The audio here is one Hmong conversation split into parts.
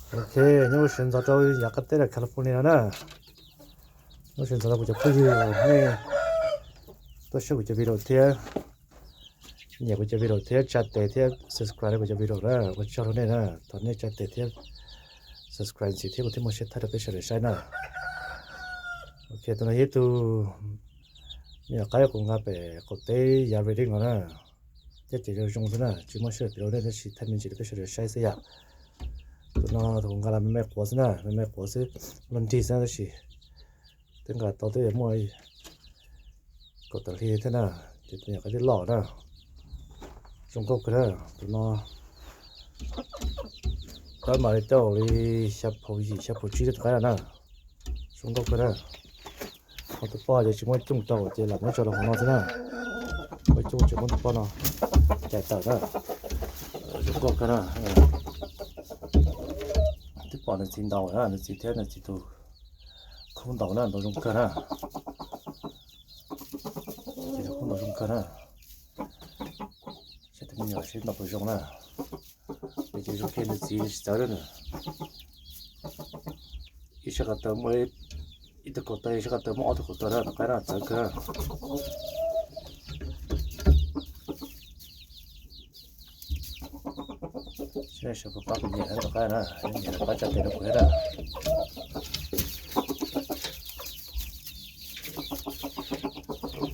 Ok, nyob zoo sawv ntxov rau yav qab teb California no na. Nyob zoo sawv ntxov rau kuv cov phooj ywg nej tuaj saib kuv cov video thiab nyiam kuv cov video thiab tsa tes thiab subscribe rau kuv cov video na, ua tsaug rau nej na. Thov nej tsa tes thiab subscribe ntxiv thiab kuv thiaj muaj siab thaij rau peb sawv daws saib na. Ok, tus no yog ib tug me nyuam qaib kuv nqa pem qaum teb yav Redding no na. Caj ces zoo zoo xwb na, tsis muaj sij hawm piav rau nej tab sis thaij me ntsis rau peb sawv daws saib xwb yom. Tus no tus kuv nqa los me me quav xwb na, me me quav xwb, luaj nrig xwb tab sis twb nqa tau twb yuav muaj kaum tawm hli thiab na. Ces tus nyuam qaib twb loj na, zoo nkauj kawg na. Tus no pab mam li tau li xya phaum yim xya phaum tsib tus qaib no na, zoo nkauj kawg na. Ho tus poj ces tsis muaj cooj rau ces lam muab tso rau hauv no xwb na. Muaj cooj ces muab tus poj no cais tawm na. Zoo nkauj kawg na. Twb pom nws txiv ntaus na, nws txiv thiab nws txiv tus khub ntaus na, ntaus zoo kawg na. Ces nws khub ntaus zoo kawg na. Saib tus me nyuam seb ntaus puas zoo na. Nws ces zoo kiag nws txiv tsis txawv na. Ib sab ko taw muaj ib tug kaum taw, ib sab ko taw muaj ob tug kaum taw na, tus qaib no txawv kawg na. Seb nej sawv puas pab kuv nyiam tus qaib na, nyiam pab tsa tes rau kuv thiab na.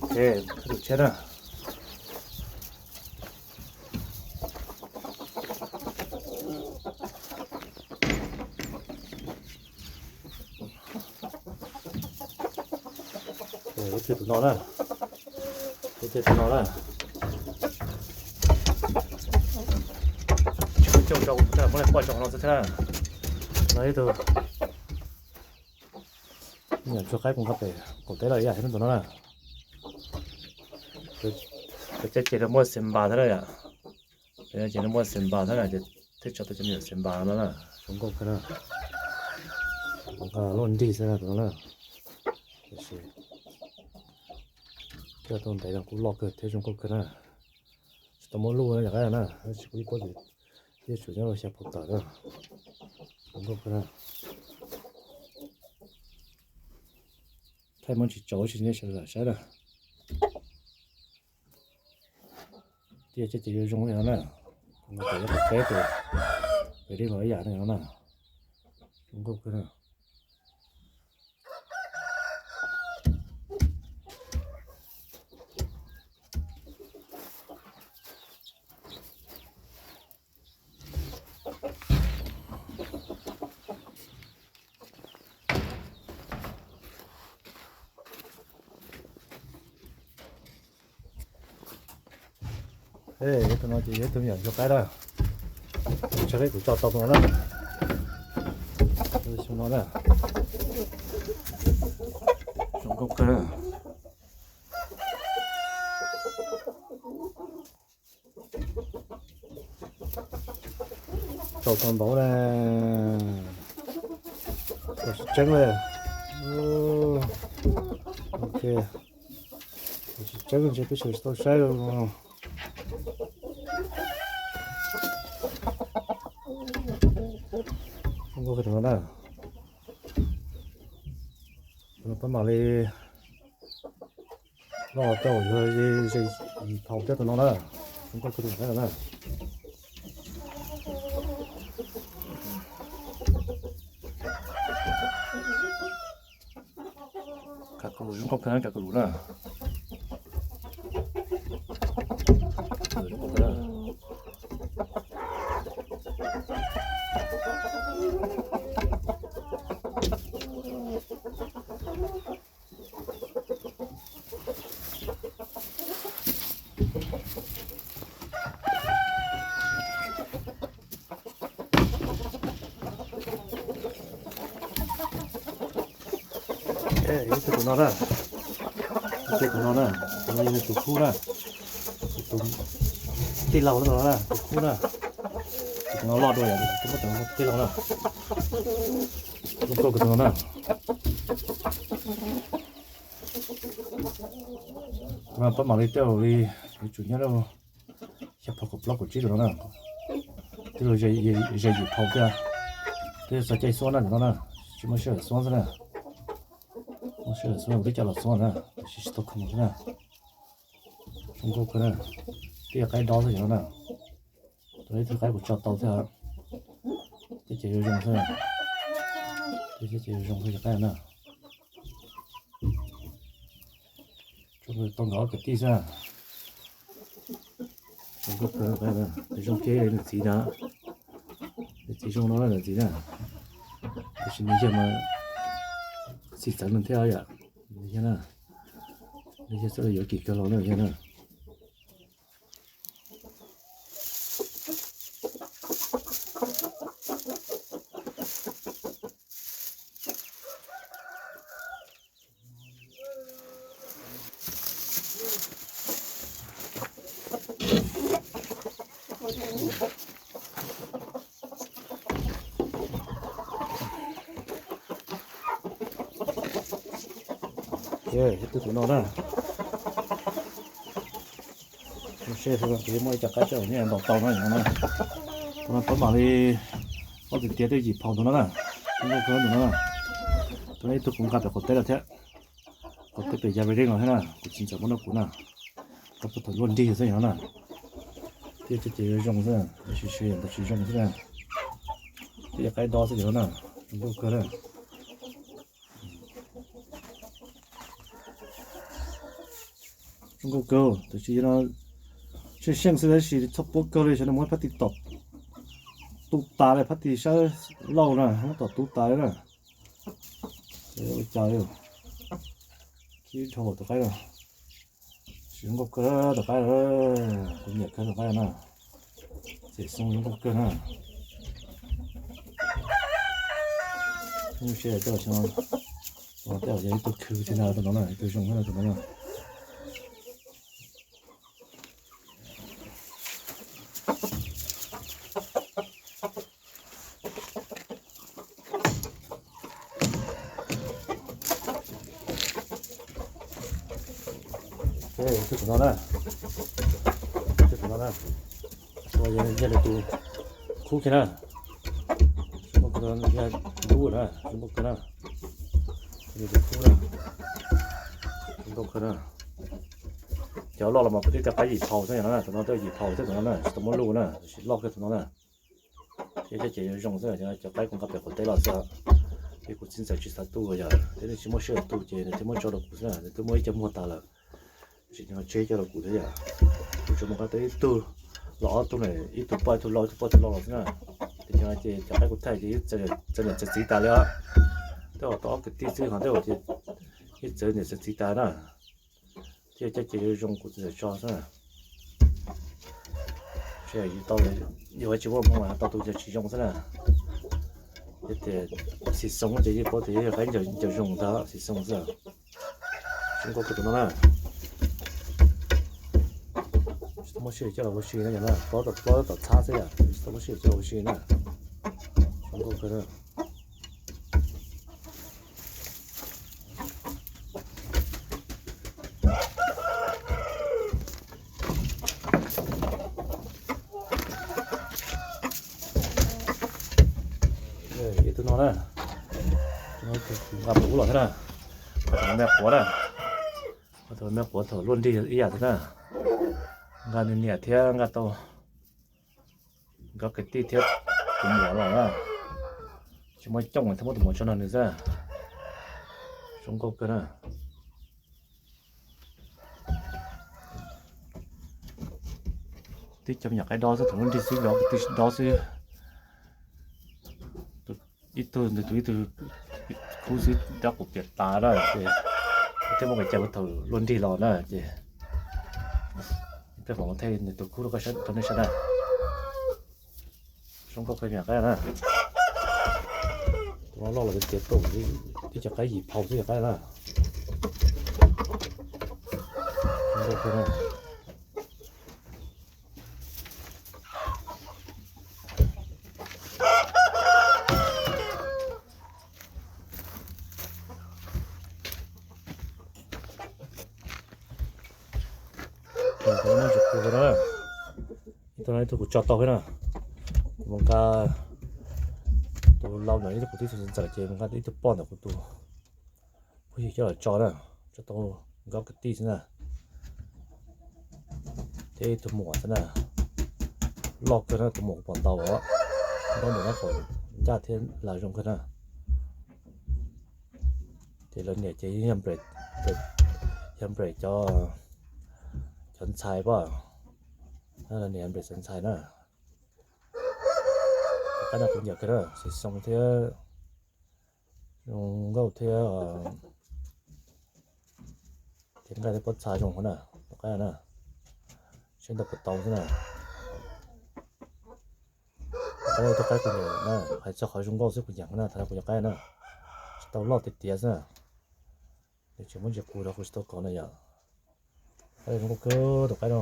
Ok, tus tshiab na. Tus no na, tus no na. Tsis muaj cooj rau, muab poj tso hauv no xwb thiab. No ib tug me nyuam ntsuag qaib kuv nqa pem qaum teb los ib yam thiab tus no na. Tus caj ces muaj xeem npas thiab yom. Tus no ces muaj xeem npas thiab na, ces thiaj tso tau cov me nyuam xeem npas no na. Zoo nkauj kawg na. Nqa luaj nrig xwb na tus no na. Tiam sis coj tau ntev no kuj loj kawg thiab zoo nkauj kawg na. Tsis tau muab luj na yom na, tsis kuj ib pob, yeej tsum nyob rau xya phaum tawm na. Zoo nkauj kawg na. Thaij muab tsis tsaus tsis nej sawv daws saib na. Tiaj caj ces yuav zoo li no na. Kuv nqa pem ib qhov teb pem, pem dej los ib yam li no na. Zoo nkauj kawg na. Tus no ces yog tus me nyuam ntsuag qaib na. Tus tshiab kuv tso tau tus no na. Xyoo no na. Zoo nkauj kawg. Tau tau ntau na. Tsis tseeb li. Ok. Tsis tseeb ntshe peb sawv tsis tau saib. Zoo nkauj kawg tus no na. Tus no pab mam li loj tau yog ze yim phaum thiab tus no na. Zoo nkauj kawg tus no na. Kav koj lus zoo nkauj kawg na, kav koj lus na. Ib tug tus no na, ib tug tus no na, tus no yog tus khub na, tus tij laug no na, tus khub na, tus no loj dua yom, tus muab tus tij laug na, zoo nkauj kawg tus no na. Tus no pab mam li tej zaum li yuav tsum nyob rau xya phaum kaum plaub kaum tsib tus no na, tej zaum ze yim phaum thiab. Twb txog caij xuab na no na, tsis muaj sij hawm xuab xwb na. Muaj sij hawm xuab kuv twb coj los xuab na, tab sis tsis tau khoom xwb na. Zoo nkauj kawg na. Twb yog qaib dob xwb yog no na. Tus ib tug qaib kuv tso tau thiab. Tej ces yuav zoo xwb. Tej ces yuav zoo xwb yog qaib na. Tau nkawd ob kwv tij xwb. Zoo nkauj kawg, zoo kiag nws txiv na. Nws txiv zoo no nws txiv na. Tab sis nws yawg mas txim txawv nws thiab yom. Nws yawg na, nws yawg txawj yuav kim kawg los na yawg na. Tus no na, seb kuv muaj ib co qaib tso ntaus tau no no. Tus no pab mam li ob tug tiav twb yim phaus tus no na. Tus no ib tug kuv nqa pem qaum teb lawm thiab. Qaum teb pem yas ves deej los thiab na, kuv txiv ntxawm muab rau kuv na. Qaib puag thaum luaj nrig xwb yog na. Thiab ces yuav zoo xwb, tab sis ntawd tsis zoo xwb na. Twb yog qaib dob xwb yog na, zoo nkauj kawg na. Zoo nkauj kawg, tab sis no tsheej tsheej xwb tab sis txhob puab kawg li, xyov nws muab phab ti tom tu tas li, phab ti sab laug na muab tom tu tas li na. Ua cas li, khib dhau tus qaib no. Tab sis zoo nkauj kawg tus qaib, kuv nyiam kawg tus qaib na. Txiv xoo zoo nkauj kawg na. Lub siab coj xyoo, tej zaum yog ib tug khwv thiab na tus no na, ib tug zoo thiab na tus no na. Tus no na, tus no na, yog nws tus khub kiag na. Zoo nkauj kawg na, zoo nkauj kawg na. Nws tus khub na, zoo nkauj kawg na. Cov loj los mas kuv twb cov qaib yim phaus xwb no na, tus no twb yim phaus xwb tus no na, tsis tau muab luj na, tab sis loj kawg tus no na. Ces cov ces yuav zoo xwb, cov qaib kuv nqa pem qaum teb los xwb. Ces kuv txiv ntxawm tsis xav tu yog thiab nws tsis muaj sij hawm tu ces nws thiaj muab tso rau kuv xwb na, nws twb muaj ib co muag tas lawm. Tab sis nws tseg ib co rau kuv thiab yom. Kuv tsuas mus nqa tau ib tug los ob tug na, ib tug poj ib tug lau, ib tug poj ib tug lau los xwb na. Ces cov no ces cov qaib kuv thaij ces yeej txawv niam txawv txiv tas li os. Tej zaum tau ob kwv tij xwb ho tej zaum ces yeej txawv niam txawv txiv tas na. Thiab cov ces yuav zoo kuv txiv ntxawm tso xwb na. Seb yus tau, yus tsis muaj hmoo tau tus ces tsis zoo xwb na. Yog tias xis xoo ces yeej paub tias yog qaib ncaws zoo ntag, xis xoo xwb. Zoo nkauj kawg tus no na. Tsis tau muaj sij hawm coj los ua si na, yog na, plaub tom plaub tom txhab xwb yom, tsis tau muaj sij hawm coj los ua si na. Zoo nkauj kawg na. Tus no na, nqa pem ub los thiab na. Tus no me quav na, tus me quav thaum luaj nrig ib yam thiab na. Nqa nws niam thiab nqa tau nkawd kwv tij thiab tus muam los na. Tsis muaj cooj thiaj muab tus muam tso nrog nws xwb. Zoo nkauj kawg na. Twb cov me nyuam qaib dob xwb, thaum luaj nrig xwb los kwv tij dob xwb. Ib tug ntawd tus ib tug khub xwb dab qus piam tas na ces thiaj muab nqis cag thaum luaj nrig los na ces peb mam thaij nws tus khub rau nej saib na. Zoo nkauj kawg me nyuam qaib na. Tus no loj los tiav tuaj, ib co qaib yim phaus xwb yog qaib na. Zoo nkauj kawg na. Tus no ib tug kuv tso tau thiab na. Mus nqa tus Tus lau ntawm ib tug kwv tij tus ntxawm ces nqa ib tug poj ntawm kuv tus phooj ywg coj los tso na, tso tau nkauj kwv tij xwb na. Thiab ib tug muam xwb na, loj kawg na, tus muam kuv pom ntau os, ntaub ntaum nab qaum ncaj thiab lag zoo kawg na. Ces lawv niam ces yog, yog nplem cov, cov ntxhais pab, lawv niam nplem cov ntxhais na. Tus qaib no kuv nyiam kawg na, xim xoo thiab zoo nkauj thiab, ces nqaij thiab pob txha zoo na, tus qaib na, siab ntau puas tau xwb na. Tus qaib, tus qaib kuv nyiam na, hais txog qhov zoo nkauj xwb kuv nyiam na, thaum no kuv cov qaib na, tsis tau loj tiag tiag xwb na. Nws tseem muab ntsis qus rau kuv tsis tau kov na yom. Qaib zoo nkauj kawg tus qaib no,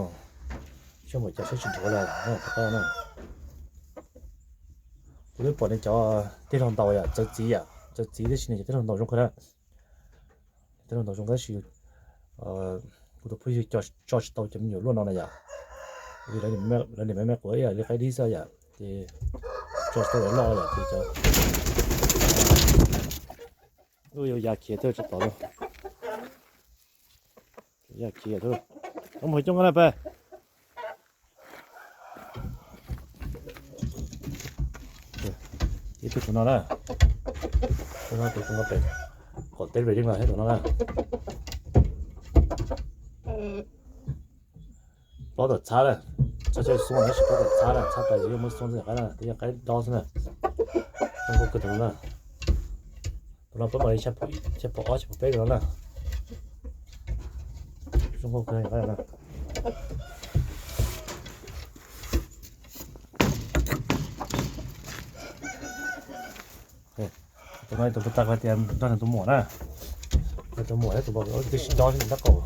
siab npaum cas siab tsis dhuav lawm tus qaib no. Kuv twb pom nws cov tij laug ntaus yom, txawv txiv yom, txawv txiv tab sis nws cov tij laug ntaus zoo kawg na. Tij laug ntaus zoo tab sis kuv tus phooj ywg tso tsis tau cov me nyuam luaj no na yom. Vim lawv niam me me quav ib yam li qaib dib xwb yom, ces tso tsis tau cov loj yom, ces cov, ub, yuav ya khiav thawj tsis tau lawm. Ya khiav thawj. Koj mus coob koj na peb. Ib tug tus no na, tus no tus tus no pem, kom teb rau yeej los thiab tus no na. Plaub tom txhab na, txhab tsis xub tab sis plaub tom txhab na, txhab tas yog muab xub xwb qaib na, twb yog qaib dob xwb na. Zoo nkauj kawg tus no na. Tus no peb mam li xya phaum ob xya phaum peb tus no na. Zoo nkauj kawg qaib no. Tus no tus puag ta kuv hais tias nrog nws tus muam na, nws tus muam thiab tus npau suav twb sib dob thiab nrab qaum.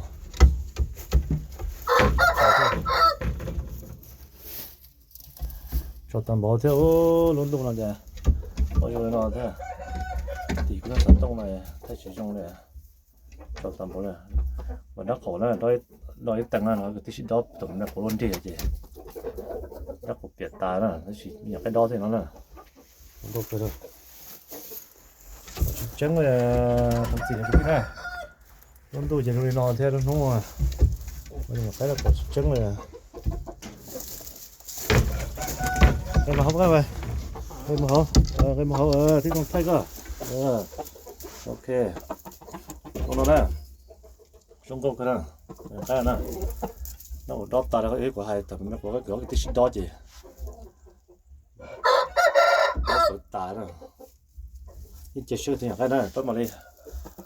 Tso tau npaum thiab, lub ntuj no ces ua zoo li no thiab. Tim kuv lub xov tooj no thaij tsis zoo li. Tso tau npaum li, nrab qaum na, dob ib teev na, kwv tij sib dob tus me quav luaj nrig ces nrab qaum piam tas na, tab sis me nyuam qaib dob thiab no na. Zoo nkauj kawg. Tsis tseeb li, thov txim kwv tij na. Lub ntuj ces zoo li no thiab lub hnub, me nyuam qaib dab qaum tsis tseeb li. Nqe mus hauv, nqe mus hauv, nqe mus hauv, tib zoo thaij koj. Ok, zoo no na. Zoo nkauj kawg na, qaib na. Nrab qaum dob tas li, kuv hais thaum me quav kwv tij sib dob ces dob tas na. Yeej cia siab tias yog qaib na, pab mam li,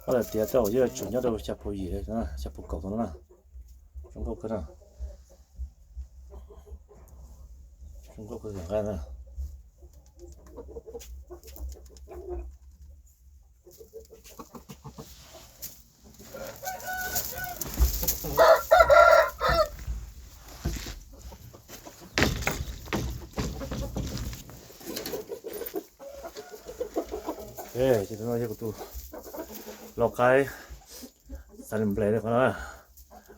pab lawm tias tej zaum yeej tsum nyob rau xya phaum yim, xya phaum kaum tus no na. Zoo nkauj kawg na. Zoo nkauj kawg yog qaib na. Ces no yog kuv tus lau qaib xav li nple li qhov no,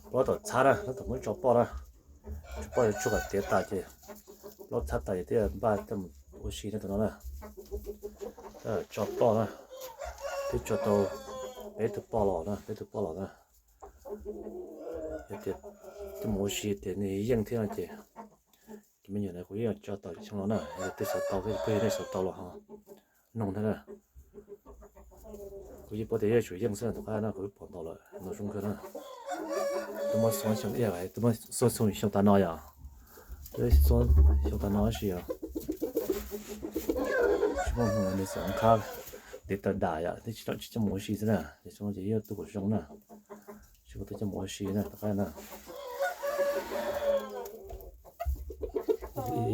plaub tom txhab na, tab tom muab tso poj na, tso poj yuav tshuaj kom tiav tas ces plaub txhab tas ces thiaj npaj coj mus ua si na tus no na. Tso poj na, twb tso tau peb tug poj los na, peb tug poj los na. Yog tias coj mus ua si tias nws yeej thiab no ces cov me nyuam ntawd kuv yeej tso tau xyoo no na, yog tej xav tau thiab peb nej xav tau los ho noog thiab na. Kuv yeej paub tias yeej tsum yeej xwb na, tus qaib no kuv pom ntau lawm no zoo kawg na. Twb muab xua xyoo ib yam, twb muab xua xyoo tas no yom. Twb xua xyoo tas no tab sis yog tsis muaj hmoo nws xav khab, tiv taw dam yom, twb tsis tau tsis coj mus ua si xwb na, ces xyoo no ces yeej tuaj kom zoo na. Tsis muaj tus coj mus ua si na, tus qaib na.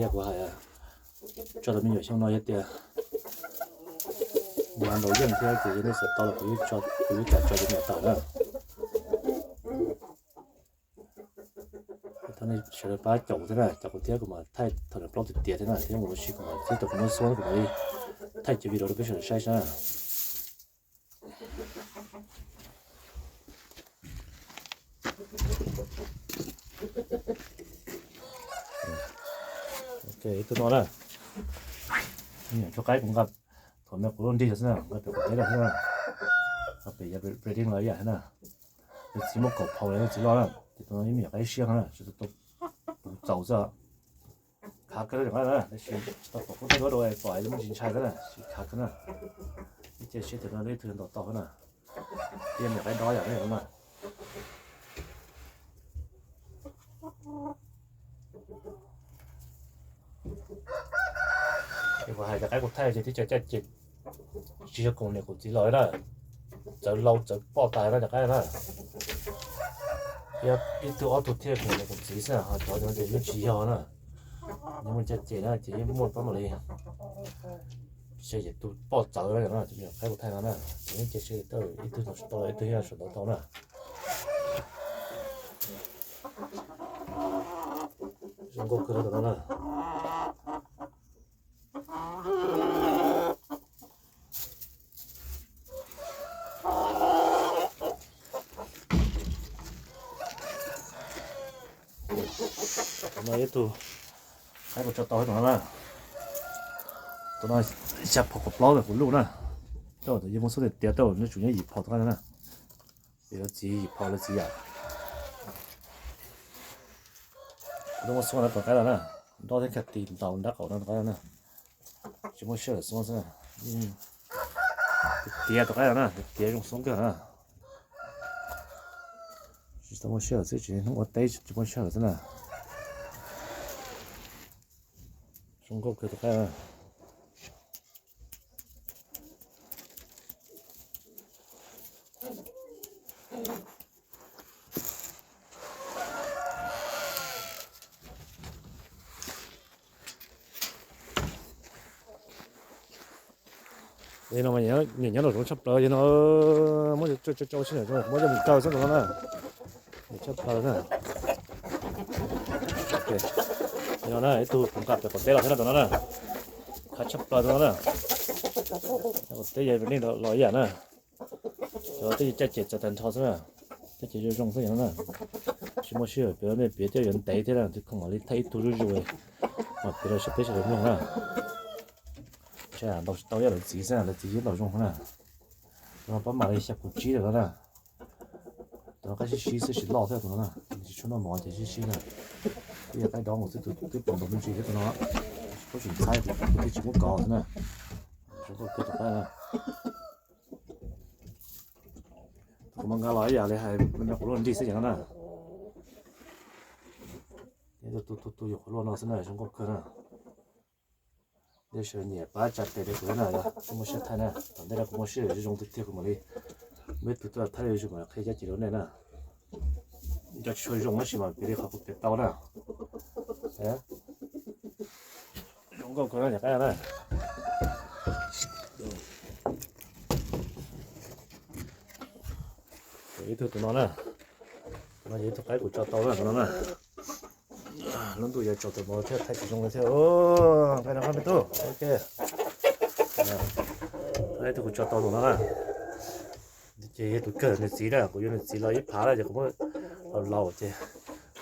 Yog kuv hais, tso tau me nyuam xyoo no yog tias nws ntaus yeej thiab ces yog nej xav tau los kuv, kuv yuav kam tso cov me nyuam tawm na. Thov nej sawv daws pab caum thiab na, caum kuv thiab kuv mam thaij thaum nws plaub tiav tiav thiab na, thiab mus ua si kuv mam, thiab thaum kuv muab xua kuv mam li thaij cov video rau peb sawv daws saib na. Ok, tus no na, me nyuam tshuab qaib kuv nqa Kom me quav luaj nrig xwb na, nqa pem quav teb los xwb na. Nqa pem yav breeding los ib yam xwb na. Nws txiv muaj kaum phau lawm, nws txiv loj na, ces tus no yeej me nyuam qaib siab na, tsis tau puv txaus xwb. Khav kawg li na, tab sis tsis tau pom kub teb duab rau pom muaj tsis ntshai xwb na, tsis khav kawg na. Ib ce siab tias no ib tug ntaus tau xwb na. Ib me nyuam qaib dob yam li no na. Ces kuv hais tias qaib kuv thaij ces tib co caij ces tsis yog koom niam koom txiv los na, txawv lau txawv poj tas na cov qaib na. Ib tug ob tug thiaj koom niam koom txiv xwb, ho cov no ces yeej tsis yog na. Nws muaj caj ces na ces yeej muaj pab mam li xya yim tus poj txawv na, qaib kuv thaij no na, ces yeej cia ib tug tau ib tug yog sawv ntawd tau na. Zoo nkauj kawg no na. Tus no ib tug qaib kuv tso tau tus no na. Tus no xya phau kaum plaub ntawm kuv luj na. Tej zaum yeej muaj xub tias tiav, tej zaum nws tsuas nyob yim phau tus qaib no na. Vim lawv txiv yim phau lawv txiv yam. Kuv muab xuab no tus qaib los na, nroj thiab kha tis ntaus nrab qaum no tus qaib no na. Tsis muaj sij hawm xuab xwb na. Tiav tus qaib no na, tiav zoo xuab kawg na. Tsis tau muaj sij hawm xwb, tsis hnub ua teb tsis muaj sij hawm xwb na. Zoo nkauj kawg tus qaib na. Li no mas nyiam nyob nraum zoov tshaj plaws, yog no muab tso tso tso muab coj mus kaw xwb no na. Nyiam tshaj plaws na. Li no na, ib tug kuv nqa pem qaum teb los thiab na tus no na. Khav tshaj plaws tus no na. Qaum teb yog nej los ib yam na. Cov twb caj ces txawv tag nrho xwb na. Caj ces zoo zoo xwb no na. Tsis muaj sij hawm piav, nej piav coj yuav ntev thiab na, twb khoom mam li thaij ib tug zuj zus mas piav rau sawv daws mloog na. Ntshe ntaus tsis tau ib yam lawv txiv xwb, lawv txiv yeej ntaus zoo na. Tus no pab mam li xya puv tsib lawm no na. Tus no qaib sib sib xwb, tsis loj thiab tus no na, tsis tshua noj mov ces sib sib na. Ib yam qaib dob mus xwb, tus twb pom ntaus me ntsis thiab tus no. Tsis paub tseem txhais, tus twb tsis muab kov xwb na. Zoo nkauj kawg tus qaib na. Kuv mas nqa los ib yam li hais me me quav luaj nrig xwb ces no na. Tus tus tus yuav quav luaj no xwb na, zoo nkauj kawg na. Dej sawv nyiam pab tsa tes rau kuv na, yog muaj siab thaij na, tom ntej no kuv muaj siab zoo tiag tiag kuv mam li muaj ib tug tuaj thaij zoo mam qhia caj ces rau nej na. Nco tsis tshua zoo tab sis mas piav li qhov kuv piav tau na. Zoo nkauj kawg na niam qaib na. Ib tug tus no na, no yog ib tug qaib kuv tso tau na tus no na. Lub ntuj yuav tsaus tus no thiab thaij tsis zoo li thiab. Nqaij no qab me tub, ok. Ib tug kuv tso tau tus no na. Ces yog tus kawg nws txiv na, kuv yuav nws txiv los ib phav na ces kuv muab laus laus ces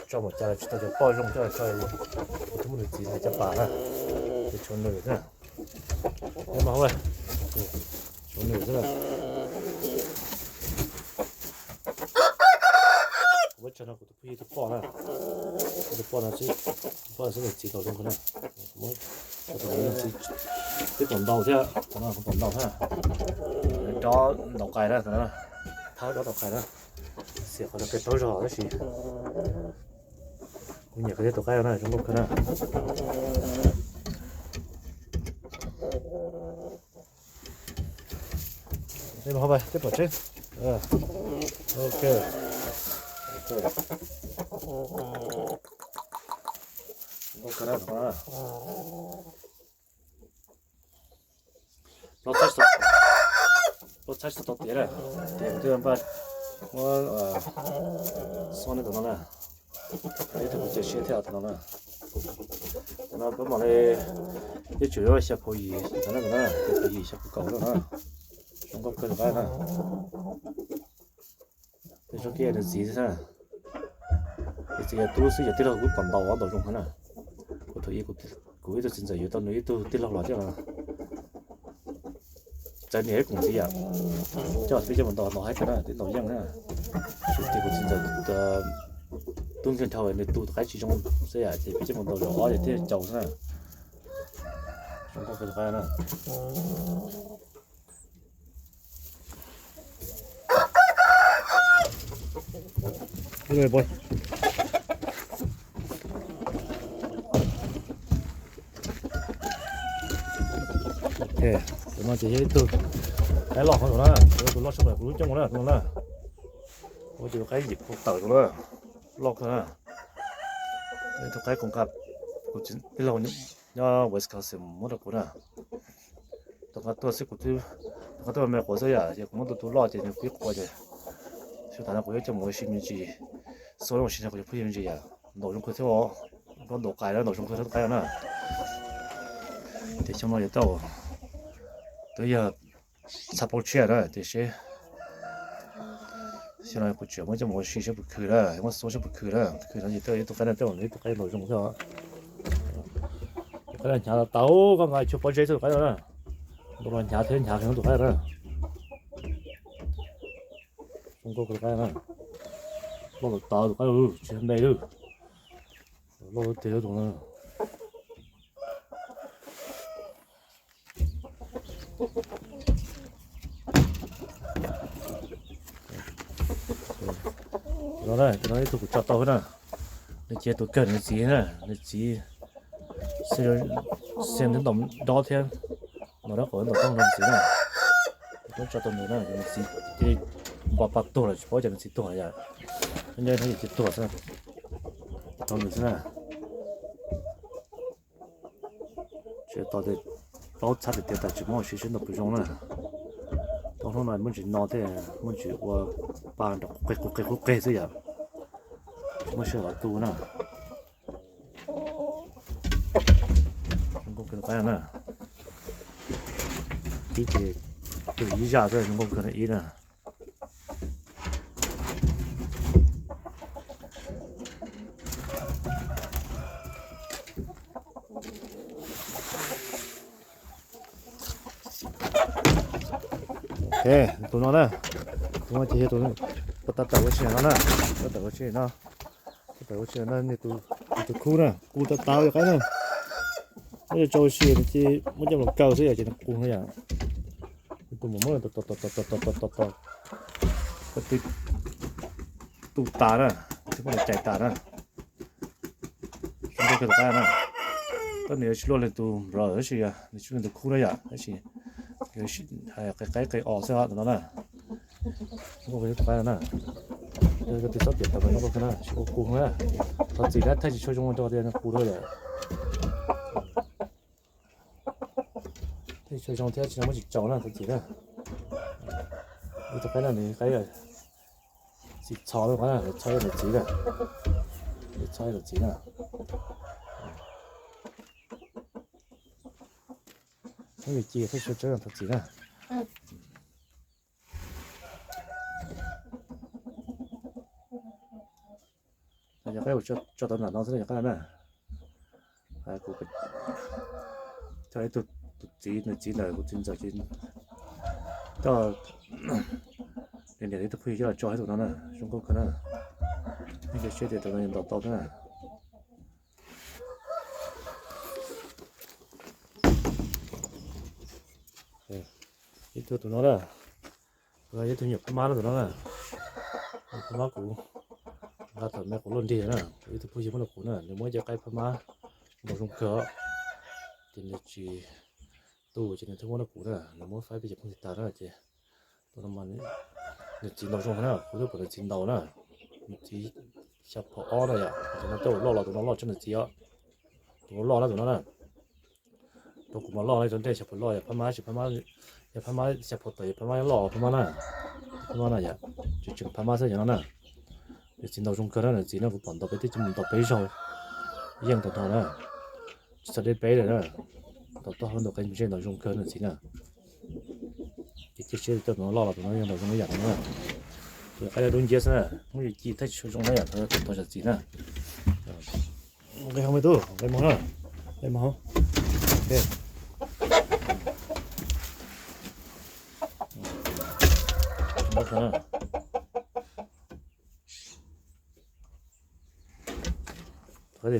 tso mus cas los tsis tau cov poj zoo coj los tso, kuv twb muab nws txiv hais caj pas na, ces tshuav nws na. Mas tshuav nws xwb na. Kuv muab tso no kuv tus phooj ywg tus poj na, tus poj no xwb, tus poj no xwb nws txiv laus zoo kawg na. Kuv muab tso tus no, twb pom ntaus thiab, tus no kuv pom ntaus thiab. Dob ntaus qais na, thab dob ntaus qais na. Xiam qhov no pem taub zog tab sis kuv nyiam kawg thiab tus qaib no na, zoo nkauj kawg na. Tej pom tseeb. Ok. Plaub txhab tsis tau tiav na, tiav twb npaj muab xob neb tus no na. Ib tug kuv cia siab thiab tus no na. Tus no pab mam li, twb tsuas yuav xya phav yim tus no na, xya phav yim xya phav kaum no na. Zoo nkauj kawg tus qaib na. Tej zoo kiag nws txiv xwb na. Nws txiv yog tub xwb, yog tij laug kuj pom ntaus ntaus zoo heev na. Kuv thaum ub kuv ib tug txiv ntxawm yuav tau nws ib tug tij laug los thiab no. txawv niam ib koom ntxiv yom. Coj peb coj mus ntaus no haib kawg na, twb ntaus yeej na. Ces kuv txiv ntxawm tub nkeeg dhau nws tu qaib tsis zoo xwb yom, ces peb coj mus ntaus zaum ob ces thiaj caum xwb na. Zoo nkauj kawg tus qaib na. Tus no ces yog ib tug qaib loj hov tus na, tus loj tshaj plaws kuv lub coob na tus no na. Ua tus qaib yim pua tawm tus na, loj kawg na. Ib tug qaib koom nqa, kuv tij laug nyob Wisconsin muab rau kuv na. Tus nqa tuaj xwb kuv, tus nqa tuaj me quav xwb yom, ces kuv muab tus tu loj ces nws pib quav ces, xyov tas no kuv yuav coj mus ua si me ntsis, xua zoo si no kuv cov phooj ywg me ntsis yom, ntaus zoo kawg thiab os, ntaus qais na, ntaus zoo kawg thiab tus qaib no na. Ces xyoo no yog tau, twb yog txhaj plaub tshiab na, tiam sis xyoo no kuv tseem muab coj mus ua si saib puas khwv na, muab xua saib puas khwv na, khwv no ces tau ib tug qaib na, tau ib tug qaib ntaus zoo thiab. Tus qaib no hnyav tau, koj nqa tshuaj pob zeb xwb tus qaib no na, ntaus los hnyav thiab hnyav heev tus qaib na. Zoo nkauj tus qaib na, loj tau tus qaib, tsis nte lawm, loj tiag tus na. Tus no na, tus no ib tug kuv tso tau na, nws cia tus kawg nws txiv na, nws txiv xia ntaus nrob thiab, ntaus nrob qhov ntaus toob nrog nws txiv na. Kuv tso tau nws na, nws txiv cia li npo pa tuag lawm tsis paub cas nws txiv tuag yom, nyob ib hnub ces cia tuag xwb, tau nws xwb na. Tsis tau tias paub txhab tias tias tas tsis muaj ua si seb ntaus puas zoo na. Tau hnub no muaj ntsis no thiab, muaj ntsis ua pa nrov qub qig qub qig qub qig xwb yom. Tsis muaj sij hawm los tu na. Zoo nkauj kawg tus qaib na. Ib ces tus ib zaj xwb zoo nkauj kawg ib na. Ok, tus no na, tus no ces yog tus tab tom ua tsheb no na, tab tom ua tsheb no, tab tom ua tsheb no, nws tus khub na, kuv tab tom ua qaib na, muab coj ua si ces muab coj los kaw xwb yom, ces nws qus no yom. Tus mus muab tos tos tos tos tos tos tos tos, koj twb tu tas na, twb muab cais tas na. Zoo nkauj kawg tus qaib na. Tab nws yuav tsis luaj li tus npawg tab sis nws tsis luaj li tus khub na yom, tab sis qe qaib qe os xwb tus no na. Zoo nkauj kawg tus qaib na. Koj twb txhob piam tau zoo nkauj kawg na, tsis ua qus na. Thov txim na, thaij tsis tshua zoo rau tias nws qus rau yom. Thaij tsis tshua zoo thiab tsis muab tsis tsaus na, thov txim na. Ib tus qaib no nws qaib txiv txho, txhob ib lawm txiv na, txhob ib lawm txiv na. Muab yus ci thaij tsis tshua tseeb, thov txim na. Yog qaib tso tau nram no xwb yog qaib na. Kuv coj ib tug, tus txiv, nws txiv ntawm kuv txiv ntxawm ces coj, niam niam ib tug phooj ywg coj los tso ib tug no na, zoo nkauj kawg na. Nej cia siab tias tus no yuav ntaus tau thiab na. Ib tug tus no na, ib tug nyuam phab mab no tus no na, phab mab kuv nqa thaum me kuv luaj nrig na, kuv ib tug phooj ywg muab rau kuv na, nws muab cov qaib phab mab ntaus zoo kawg, ces nws tsis tu ces nws thiaj muab rau kuv na, nws muab faib peb cov phooj ywg tag na ces tus no mas nws txiv ntaus zoo na, kuv twb pom nws txiv ntaus na, nws txiv xya phaum ob na yom, tus no tej zaum loj los tus no loj tshaj nws txiv os, tus no loj na tus no na. Rau kuv mas loj na, rau ntej xya phaum loj, yog phab mab, yog phab mab xya phaum tawm yog phab mab loj phab mab na, phab mab na yom, tseem tseem phab mab xwb yog no na. Nws txiv ntaus zoo kawg na, nws txiv no kuv pom ntaus peb twb tsis mus ntaus peb zaug, yeej tau nrho na. Tsis txog deb peb lawm na, ntaus toj hauv ntaus qe ntsej ntaus zoo kawg nws txiv na. Ces cia siab tus no loj los tus no yeej ntaus zoo ib yam no na. Tus qaib dub nciab xwb na, muab yus ci thaij tsis tshua zoo na yom, thov zam txim na. Nqe hauv me tub, nqe mos na, nqe mos hauv. Ok. Qaib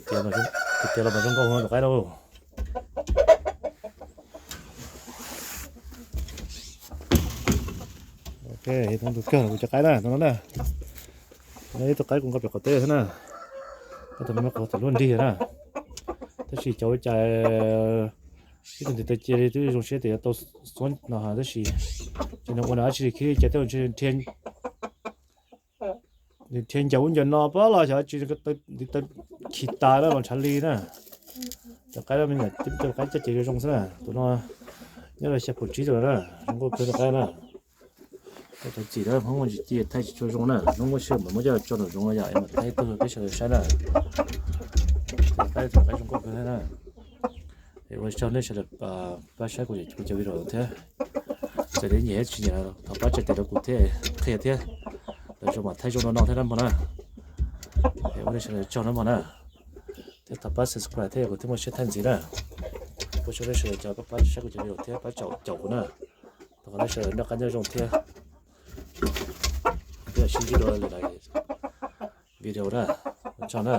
tiav los mas zoo nkauj tus qaib lauj. Ok, tus kawg los kuv cov qaib na, tus no na. Tus no ib tug qaib kuv nqa pem qaum teb thiab na. Tus no me qhov tom luaj nrig na. Tab sis cov ua cas ib tug ntiv taw cia li twb zoo siab tias yuav tau xuab no tab sis ces nws ua nws dab tsi li khib cas tej nws nrhiav ncaws ub ncaws no pab los xyov tsis ntiv taw khi tas na los ntshav li na. Cov qaib me nyuam cov qaib caj ces zoo zoo xwb na. Tus no nyob rau xya phaum tsib rau na, zoo nkauj kawg tus qaib na. Cov txim na Hmoob muaj tsis ci thaij tsis tshua zoo na, Hmoob muaj sij hawm mam muab coj tso nraum zoov yom, es mam thaij tuaj rau peb sawv daws saib na. Tus qaib, tus qaib zoo nkauj kawg thiab na. Es ua tsaug nej sawv daws pab saib kuv cov video thiab. Txawm nej nyiam thiab tsis nyiam thov pab tsa tes rau kuv thiab qhia thiab. Lwm zaus mam thaij zoo no no thiab na mog na. Es ua nej sawv daws tsaug na mog na. Thiab thov pab subscribe thiab kuv thiaj muaj siab thaij ntxiv na. Ua tsaug nej sawv daws cov pab saib kuv cov video thiab pab caum kuv na. Thov kom nej sawv daws noj qab nyob zoo thiab. Peb sib ntsib dua lwm daim video na. Ua tsaug na.